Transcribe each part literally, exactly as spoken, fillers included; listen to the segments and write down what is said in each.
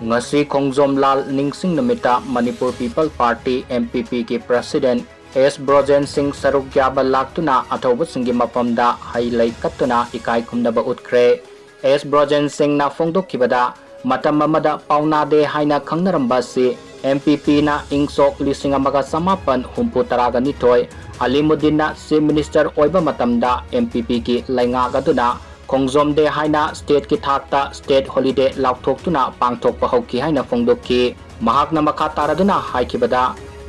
ꯉꯁꯤ ꯈꯣꯡꯖꯣꯝ ꯂꯥꯜ ꯅꯤꯡꯁꯤꯡ ꯅꯨꯃꯤꯠꯇ Manipur people party, M P P, ꯒꯤ ꯄ꯭ꯔꯁꯤꯗꯦꯟ ꯑꯦꯁ ꯕ꯭ꯔꯣꯖꯦꯟ ꯁꯤꯡ ꯁꯔꯨꯛ ꯌꯥꯕ ꯂꯥꯛꯇꯨꯅ ꯑꯊꯧꯕꯁꯤꯡꯒꯤ ꯃꯐꯝꯗ ꯍꯩ ꯂꯩ ꯀꯠꯇꯨꯅ ꯏꯀꯥꯏ ꯈꯨꯝꯅꯕ ꯎꯠꯈ꯭ꯔꯦ꯫ ꯑꯦꯁ ꯕ꯭ꯔꯣꯖꯦꯟ ꯁꯤꯡꯅ ꯐꯣꯡꯗꯣꯛꯈꯤꯕꯗ, ꯃꯇꯝ ꯑꯃꯗ ꯄꯥꯎꯅꯥꯗꯦ ꯍꯥꯏꯅ ꯈꯪꯅꯔꯝꯕ ꯑꯁꯤ M P P ꯅ ꯏꯪ ꯁꯣꯛ ꯂꯤꯁꯤꯡ ꯑꯃꯒ ꯆꯃꯥꯄꯟ ꯍꯨꯝꯐꯨ ꯇꯔꯥꯒ ꯅꯤꯊꯣꯏ ꯑꯂꯤꯃꯨꯗꯤꯟꯅ Chief Minister ꯑꯣꯏꯕ ꯃꯇꯝꯗ M P P ꯒꯤ ꯂꯩꯉꯥꯛ ꯑꯗꯨꯅ ꯈꯣꯡꯖꯣꯝ ꯗꯦ ꯍꯥꯏꯅ state ꯀꯤ ꯊꯥꯛꯇ state holiday ꯂꯥꯎꯊꯣꯛꯇꯨꯅ ꯄꯥꯡꯊꯣꯛꯄ ꯍꯧꯈꯤ ꯍꯥꯏꯅ ꯐꯣꯡꯗꯣꯛꯈꯤ꯫ ꯃꯍꯥꯛꯅ ꯃꯈꯥ ꯇꯥꯔꯗꯨꯅ ꯍꯥꯏꯈꯤꯕꯗ,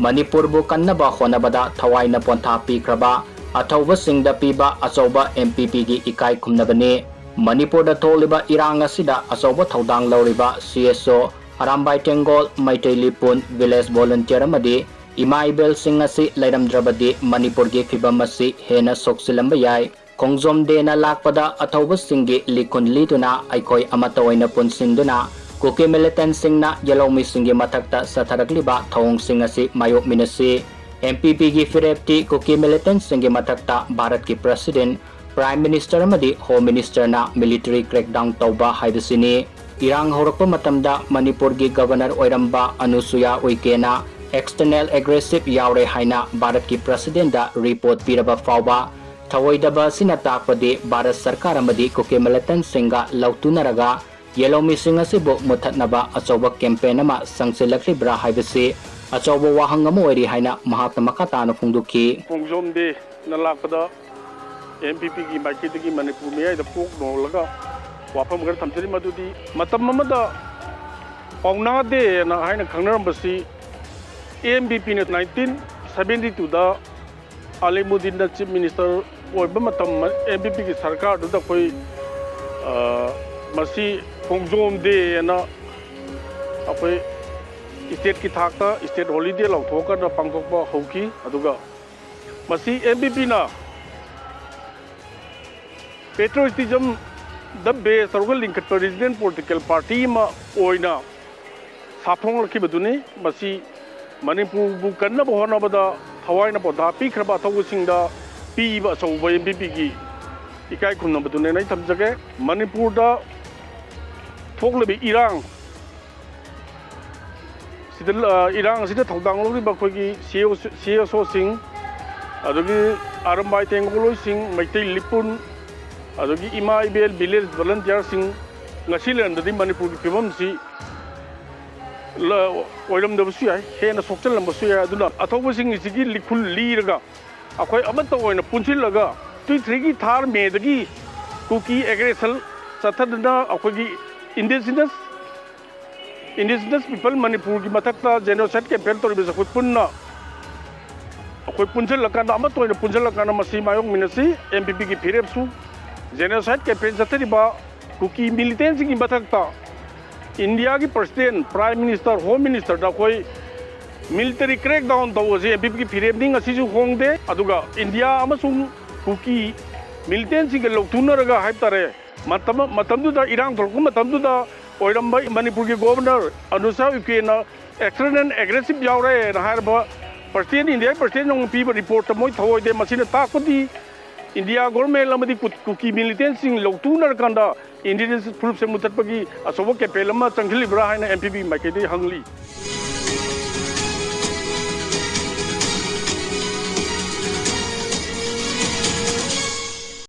ꯃꯅꯤꯄꯨꯔꯕꯨ ꯀꯟꯅꯕ ꯍꯣꯠꯅꯕꯗ ꯊꯋꯥꯏꯅ ꯄꯣꯟꯊꯥ ꯄꯤꯈ꯭ꯔꯕ ꯑꯊꯧꯕꯁꯤꯡꯗ ꯄꯤꯕ ꯑꯆꯧꯕ M P P ꯒꯤ ꯏꯀꯥꯏ ꯈꯨꯝꯅꯕꯅꯤ꯫ ꯃꯅꯤꯄꯨꯔꯗ ꯊꯣꯛꯂꯤꯕ ꯏꯔꯥꯡ ꯑꯁꯤꯗ ꯑꯆꯧꯕ ꯊꯧꯗꯥꯡ ꯂꯧꯔꯤꯕ C S O, Arambai ꯇꯦꯡꯒꯣꯜ, Meitei ꯂꯤꯄꯨꯟ, village volunteer ꯑꯃꯗꯤ ꯏꯃꯥ ꯏꯕꯦꯜꯁꯤꯡ ꯑꯁꯤ ꯂꯩꯔꯝꯗ꯭ꯔꯕꯗꯤ ꯃꯅꯤꯄꯨꯔꯒꯤ ꯐꯤꯕꯝ ꯑꯁꯤ ꯍꯦꯟꯅ ꯁꯣꯛꯆꯤꯜꯂꯝꯕ ꯌꯥꯏ꯫ ꯈꯣꯡꯖꯣꯝ ꯗꯦꯅ ꯂꯥꯛꯄꯗ ꯑꯊꯧꯕꯁꯤꯡꯒꯤ ꯂꯤꯈꯨꯟ ꯂꯤꯗꯨꯅ ꯑꯩꯈꯣꯏ ꯑꯃꯠꯇ ꯑꯣꯏꯅ ꯄꯨꯟꯁꯤꯟꯗꯨꯅ ꯀꯨꯀꯤ militant ꯁꯤꯡꯅ ꯌꯦꯜꯍꯧꯃꯤꯁꯤꯡꯒꯤ ꯃꯊꯛꯇ ꯆꯠꯊꯔꯛꯂꯤꯕ ꯊꯧꯑꯣꯡꯁꯤꯡ ꯑꯁꯤ ꯃꯥꯌꯣꯛꯃꯤꯟꯅꯁꯤ꯫ M P P ꯒꯤ ꯐꯤꯔꯦꯞꯇꯤ ꯀꯨꯀꯤ militant ꯁꯤꯡꯒꯤ ꯃꯊꯛꯇ ꯚꯥꯔꯠꯀꯤ President, Prime Minister ꯑꯃꯗꯤ Home Minister ꯅ military crackdown ꯇꯧꯕ ꯍꯥꯏꯕꯁꯤꯅꯤ꯫ ꯏꯔꯥꯡ ꯍꯧꯔꯛꯄ ꯃꯇꯝꯗ ꯃꯅꯤꯄꯨꯔꯒꯤ Governor ꯑꯣꯏꯔꯝꯕ ꯑꯅꯨꯁꯨꯌꯥ ꯎꯏꯀꯦꯅ external aggressive ꯌꯥꯎꯔꯦ ꯍꯥꯏꯅ ꯚꯥꯔꯠꯀꯤ President ꯗ report ꯄꯤꯔꯕ ꯐꯥꯎꯕ ꯊꯧꯑꯣꯏꯗꯕ ꯑꯁꯤꯅ ꯇꯥꯛꯄꯗꯤ ꯚꯥꯔꯠ ꯁꯔꯀꯥꯔ ꯑꯃꯗꯤ ꯀꯨꯀꯤ militant ꯁꯤꯡꯒ ꯂꯧꯇꯨꯅꯔꯒ ꯌꯦꯜꯍꯧꯃꯤꯁꯤꯡ ꯑꯁꯤꯕꯨ ꯃꯨꯠꯊꯠꯅꯕ ꯑꯆꯧꯕ campaign ꯑꯃ ꯆꯪꯁꯤꯜꯂꯛꯂꯤꯕ꯭ꯔꯥ ꯍꯥꯏꯕꯁꯤ ꯑꯆꯧꯕ ꯋꯥꯍꯪ ꯑꯃ ꯑꯣꯏꯔꯤ ꯍꯥꯏꯅ ꯃꯍꯥꯛꯅ ꯃꯈꯥ ꯇꯥꯅ ꯐꯣꯡꯗꯣꯛꯈꯤ꯫ ꯈꯣꯡꯖꯣꯝ ꯗꯦꯅ ꯂꯥꯛꯄꯗ M P P ꯒꯤ ꯃꯥꯏꯀꯩꯗꯒꯤ ꯃꯅꯤꯄꯨꯔ ꯃꯤꯌꯥꯝꯗ ꯀꯣꯛ ꯅꯣꯜꯂꯒ ꯋꯥꯐꯝ ꯈꯔ ꯊꯝꯖꯔꯤ꯫ ꯃꯗꯨꯗꯤ ꯃꯇꯝ ꯑꯃꯗ ꯄꯥꯎꯅꯥ ꯗꯦꯅ ꯍꯥꯏꯅ ꯈꯪꯅꯔꯝꯕꯁꯤ M P P ꯅ nineteen seventy two ꯗ ꯑꯂꯤꯃꯨꯗꯤꯟꯅ Chief Minister ꯑꯣꯏꯕ ꯃꯇꯝ M P P ꯒꯤ ꯁꯔꯀꯥꯔꯗꯨꯗ ꯑꯩꯈꯣꯏ, ꯑ, ꯃꯁꯤ ꯈꯣꯡꯖꯣꯝ ꯗꯦꯅ ꯑꯩꯈꯣꯏ state ꯀꯤ ꯊꯥꯛꯇ state holiday ꯂꯥꯎꯊꯣꯛꯑꯀꯥꯟꯗ ꯄꯥꯡꯊꯣꯛꯄ ꯍꯧꯈꯤ꯫ ꯑꯗꯨꯒ ꯃꯁꯤ M P P ꯅ patriotism ꯗ base ꯇꯧꯔꯒ ꯂꯤꯡꯈꯠꯄ regional political party ꯑꯃ ꯑꯣꯏꯅ ꯁꯥꯐꯣꯡꯂꯛꯈꯤꯕꯗꯨꯅꯤ꯫ ꯃꯁꯤ ꯃꯅꯤꯄꯨꯔꯕꯨ ꯀꯟꯅꯕ ꯍꯣꯠꯅꯕꯗ ꯊꯋꯥꯏꯅ ꯄꯣꯟꯊꯥ ꯄꯤꯈ꯭ꯔꯕ ꯑꯊꯧꯕꯁꯤꯡꯗ ꯄꯤꯕ ꯑꯆꯧꯕ M P P ꯒꯤ ꯏꯀꯥꯏ ꯈꯨꯝꯅꯕꯗꯨꯅꯦꯅ ꯑꯩ ꯊꯝꯖꯒꯦ꯫ ꯃꯅꯤꯄꯨꯔꯗ ꯊꯣꯛꯂꯤꯕ ꯏꯔꯥꯡ ꯏꯔꯥꯡ ꯑꯁꯤꯗ ꯊꯧꯗꯥꯡ ꯂꯧꯔꯤꯕ ꯑꯩꯈꯣꯏꯒꯤ ꯁꯤ ꯑꯦꯁ ꯑꯣꯁꯤꯡ, ꯑꯗꯒꯤ ꯑꯔꯝꯕꯥꯏ ꯇꯦꯡꯒꯣꯂꯣꯏꯁꯤꯡ, ꯃꯩꯇꯩ ꯂꯤꯄꯨꯟ, ꯑꯗꯒꯤ ꯏꯃꯥ ꯏꯕꯦꯜ ꯚꯤꯂꯦꯖ ꯚꯣꯂꯟꯇꯤꯌꯥꯔꯁꯤꯡ, ꯉꯁꯤ ꯂꯩꯔꯝꯗ꯭ꯔꯗꯤ ꯃꯅꯤꯄꯨꯔꯒꯤ ꯐꯤꯕꯝꯁꯤ ꯑꯣꯏꯔꯝꯗꯕꯁꯨ ꯌꯥꯏ, ꯍꯦꯟꯅ ꯁꯣꯛꯆꯜꯂꯝꯕꯁꯨ ꯌꯥꯏ꯫ ꯑꯗꯨꯅ ꯑꯊꯧꯕꯁꯤꯡ ꯑꯁꯤꯒꯤ ꯂꯤꯈꯨꯜ ꯂꯤꯔꯒ ꯑꯩꯈꯣꯏ ꯑꯃꯠꯇ ꯑꯣꯏꯅ ꯄꯨꯟꯁꯤꯜꯂꯒ, ꯇ꯭ꯋꯦꯟꯇꯤ ꯊ꯭ꯔꯤꯒꯤ ꯊꯥꯔ ꯃꯦꯗꯒꯤ ꯀꯨꯀꯤ ꯑꯦꯒ꯭ꯔꯦꯁꯟ ꯆꯠꯊꯗꯅ ꯑꯩꯈꯣꯏꯒꯤ ꯏꯟꯗꯤꯖꯤꯅꯁ ꯏꯟꯗꯤꯖꯤꯅꯁ ꯄꯤꯄꯜ ꯃꯅꯤꯄꯨꯔꯒꯤ ꯃꯊꯛꯇ ꯖꯦꯅꯣꯁꯥꯏꯠ ꯀꯦꯝꯄꯦꯟ ꯇꯧꯔꯤꯕꯁꯦ ꯑꯩꯈꯣꯏ ꯄꯨꯟꯅ, ꯑꯩꯈꯣꯏ ꯄꯨꯟꯁꯤꯜꯂꯀꯥꯟꯗ, ꯑꯃꯠꯇ ꯑꯣꯏꯅ ꯄꯨꯟꯁꯤꯜꯂꯀꯥꯟꯗ ꯃꯁꯤ ꯃꯥꯌꯣꯛꯃꯤꯟꯅꯁꯤ꯫ ꯑꯦꯝ ꯄꯤ ꯄꯤꯒꯤ ꯐꯤꯔꯦꯞꯁꯨ, ꯖꯦꯅꯣꯁꯥꯏꯠ ꯀꯦꯝꯄꯦꯟ ꯆꯠꯊꯔꯤꯕ ꯀꯨꯀꯤ ꯃꯤꯂꯤꯇꯦꯟꯁꯤꯡꯒꯤ ꯃꯊꯛꯇ ꯏꯟꯗꯤꯌꯥꯒꯤ ꯄ꯭ꯔꯁꯤꯗꯦꯟ, ꯄ꯭ꯔꯥꯏꯝ ꯃꯤꯅꯤꯁꯇꯔ, ꯍꯣꯝ ꯃꯤꯅꯤꯁꯇꯔꯗ ꯑꯩꯈꯣꯏ ꯃꯤꯂꯤꯇꯔꯤ ꯀ꯭ꯔꯦꯛ ꯗꯥꯎꯟ ꯇꯧꯕꯁꯤ ꯑꯦꯝ ꯄꯤ ꯄꯤꯒꯤ ꯐꯤꯔꯦꯞꯅꯤ꯫ ꯉꯁꯤꯁꯨ ꯍꯣꯡꯗꯦ꯫ ꯑꯗꯨꯒ ꯏꯟꯗꯤꯌꯥ ꯑꯃꯁꯨꯡ ꯀꯨꯀꯤ ꯃꯤꯂꯤꯇꯦꯟꯁꯤꯡꯒ ꯂꯧꯊꯣꯛꯅꯔꯒ ꯍꯥꯏꯕ ꯇꯥꯔꯦ, ꯃꯇꯝ, ꯃꯇꯝꯗꯨꯗ, ꯏꯔꯥꯡ ꯊꯣꯛꯂꯛꯄ ꯃꯇꯝꯗꯨꯗ ꯑꯣꯏꯔꯝꯕ ꯃꯅꯤꯄꯨꯔꯒꯤ ꯒꯣꯕꯔꯅꯔ ꯑꯅꯨꯁꯥ ꯎꯏꯀꯦꯅ ꯑꯦꯛꯁꯇ꯭ꯔꯦꯅꯦꯟ ꯑꯦꯒ꯭ꯔꯦꯁꯤꯞ ꯌꯥꯎꯔꯦꯅ ꯍꯥꯏꯔꯕ ꯄ꯭ꯔꯁꯤꯗꯦꯟ, ꯏꯟꯗꯤꯌꯥꯒꯤ ꯄ꯭ꯔꯁꯤꯗꯦꯟꯅ ꯑꯃꯨꯛ ꯄꯤꯕ ꯔꯤꯄꯣꯔꯠꯇ ꯃꯣꯏ ꯊꯧꯑꯣꯏꯗꯦ꯫ ꯃꯁꯤꯅ ꯇꯥꯛꯄꯗꯤ ꯏꯟꯗꯤꯌꯥ ꯒꯣꯔꯃꯦꯟ ꯑꯃꯗꯤ ꯀꯨ-, ꯀꯨꯀꯤ ꯃꯤꯂꯤꯇꯦꯟꯁꯤꯡ ꯂꯧꯊꯣꯛꯅꯔꯀꯥꯟꯗ ꯏꯟꯗꯤꯖꯤꯅꯁ ꯐꯨꯔꯨꯞꯁꯦ ꯃꯨꯊꯠꯄꯒꯤ ꯑꯆꯧꯕ ꯀꯦꯝꯄꯦꯟ ꯑꯃ ꯆꯪꯁꯤꯜꯂꯤꯕ꯭ꯔꯥ ꯍꯥꯏꯅ ꯑꯦꯝ ꯄꯤ ꯄꯤ ꯃꯥꯏꯀꯩꯗꯒꯤ ꯍꯪꯂꯤ꯫